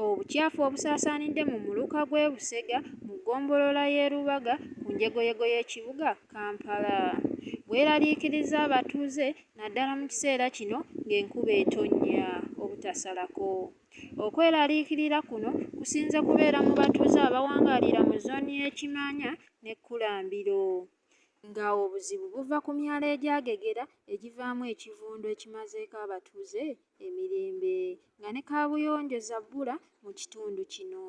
Obucaafu obusaasaanidde mu muluka gw'e Busega mu ggombolola y'e Lubaga ku njegoyego y'ekibuga Kampala bweraliikiriza abatuuze naddala mu kiseera kino ng'enkuba etonnya obutasalako. Okweraliikirira kuno kusinze kubeera mu batuuze abawangaalira mu zooni y'e Kimaanya ne Kulambiro nga obuzibu buva ku myala egyagegera egivaamu ekivundu ekimazeeko abatuuze emirembe nga ne kaabuyonjo za bbula mu kitundu kino.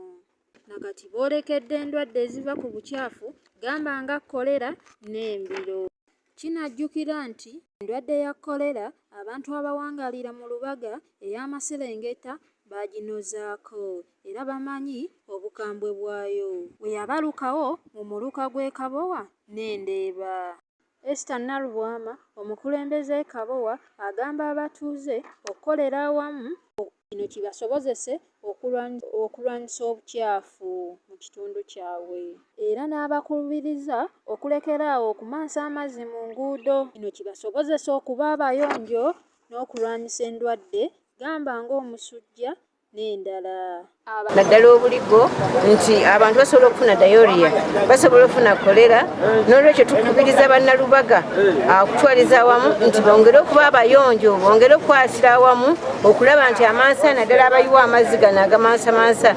Na kati boolekedde endwadde eziva ku bucaafu gamba nga kkolera n'embiro. Kinajjukirwa nti endwadde ya kkolera abantu abawangaalira mu Lubaga ey'amaserengeta baaginozaako era bamanyi obukambwe bwayo bwe yabalukawo mu muluka gw'e Kabowa n'e Ndeeba. Esther Nalubwama omukulembeze e Kabowa agamba abatuuze okukolera awamu kino kibasobozese okulwanyisa obucaafu mu kitundu kyabwe era n'abakubiriza okulekera awo okumansa amazzi mu nguudo kino kibasobozese okuba abayonjo n'okulwanyisa endwadde gamba ng'omusujja n'endala. Naddala obuligo nti abantu basobola okufuna diarrhea, basobola okufuna kolera. N'olwekyo tukubiriza bannalubaga okutwaliza awamu nti bongere okuba abayonjo, bongere okukwatira awamu okulaba nti amansa, naddala abayiwa amazzi gano agamansamansa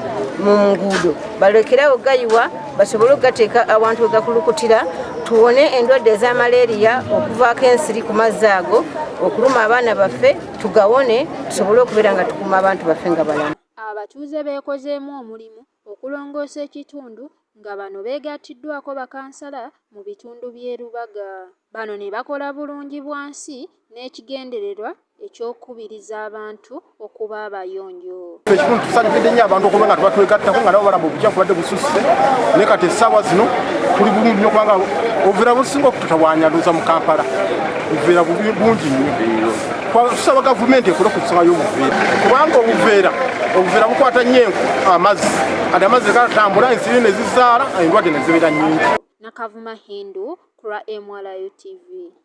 mu nguudo, balekerawo gayiwa, basobole okugateeka awantu wegakulukutira, tuwone endwadde eza malaria okuvaako ensiri ku mazzi ago okuluma abaana baffe, tugawone tusobole okubeera nga tukuuma abantu baffe nga balamu. Abatuuze beekozeemu omulimu okulongoosa ekitundu nga bano beegattiddwako bakansala mu bitundu by'e Lubaga. Bano ne bakola bulungi bwansi n'ekigendererwa eky'okukubiriza abantu okuba abayonjo. Ekitundu tusanyukidde nnyo abantu okuba nga tubatwegattako nga nabo balaba obukyafu badde bususse, naye kati essaawa zino tuli bulungi nnyo kubanga obuveera businga okututawaanya luza mu Kampala, obuveera bungi nnyo. Tusaba gavumenti ekole ku nsonga y'obuveera kubanga obuveera bukwata nnyo enku amazzi, kati amazzi gatambula, ensiri ne zizaala endwadde ne zibeera nnyingi. Nakavuma Hindu ku lwa MRU TV.